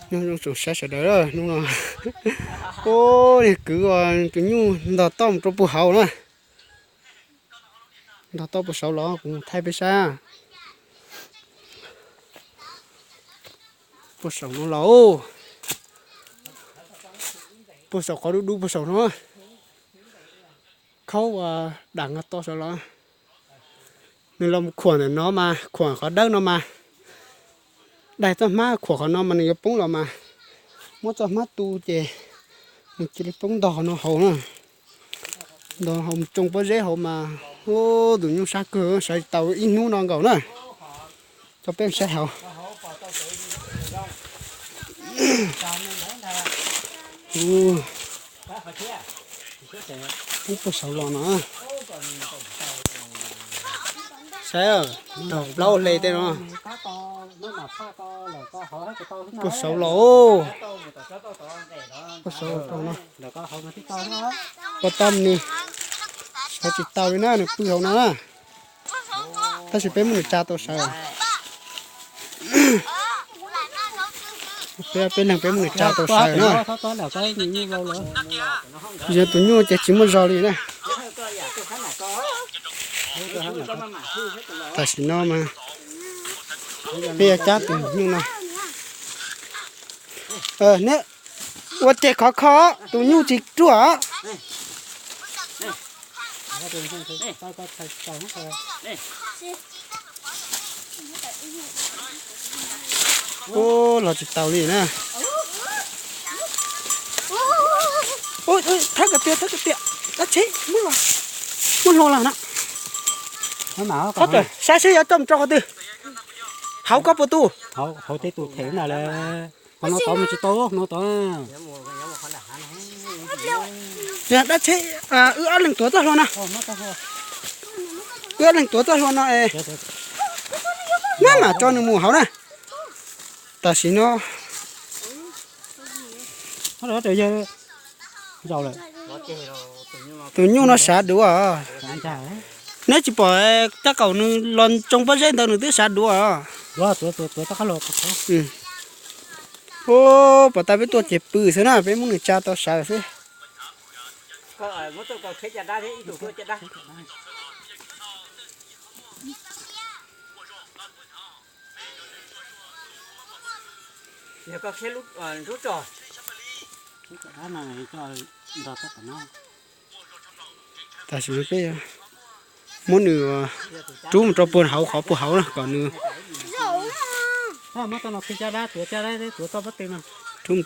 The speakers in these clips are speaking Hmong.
Nyob zoo tsoom saib sawv daws, hnub no ua niag kwv uas tus nyuj ntog toj mus rau puag hauv na. Ntog toj puag saud los kuv mus thaij peb saib. Puag saum no los, puag saum qhov dub dub puag saum no. Khaub dam nqa to saud los. Nws los mus khuam ntawm no mas, khuam qhov dawb no mas. Daig txoj hmab khuam qhov no mas nws yuav poob los mas. Muab txoj hmab tu ces nws cia li poob ntog no hauv na. Ntog hauv mus tsoo pob zeb hauv mas, tus nyuj sab kawg, sawv tsis tau ib hnub no nkaus na. Coj peb saib hauv. Peb puag saud los no. Saib, nrog plaub hle tej no. Puag saud los, puag saud los no. Puag ta nws sawv tsis tau li na, nws pw hauv no na. Tab sis peb muab nws tsa tau sawv. Peb, peb leeg peb muab nws tsa tau sawv na. Yog tus nyuj ces tsis muaj zog li na. Tam sim no mas peb yuav cab tus nyuj no. Neb ua ceg khov kho, tus nyuj tsis ruaj. Ub, los tsis tau li na. Thawb kiag tiag, thawb kiag tiag. Dab tsheb, muab los, muab hlua los na. Saib seb yuav coj mus rau qhov twg. Hauv koj puas tu? Hauv tej tus them na. Qhov no tod mus tsis tau, qhov no tod. Dab tsheb, wb ob leeg tuav txoj hlua no. Wb ob leeg tuav txoj hlua no es maj mam tso nws mus hauv na. Tam sim no tus nyuj no sav duav. Neb tsis pom tab kaum nws los tsoo pob zeb ntawd nws twb sav duav. Ub, pom tas peb tuaj ces pw xwb na, peb muab nws tsa tau sawv xwb. Tam sim no peb muab nws rub mus rau puag hauv qhov puag hauv na kom nws rub mus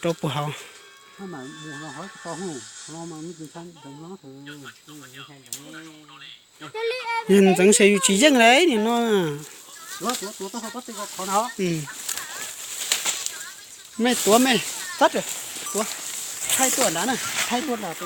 rau puag hauv. Yog ntxeev ces yus tsis yeej li nim no. Mej tuav mej, thaij tuaj nrad na, thaij tuaj nrad.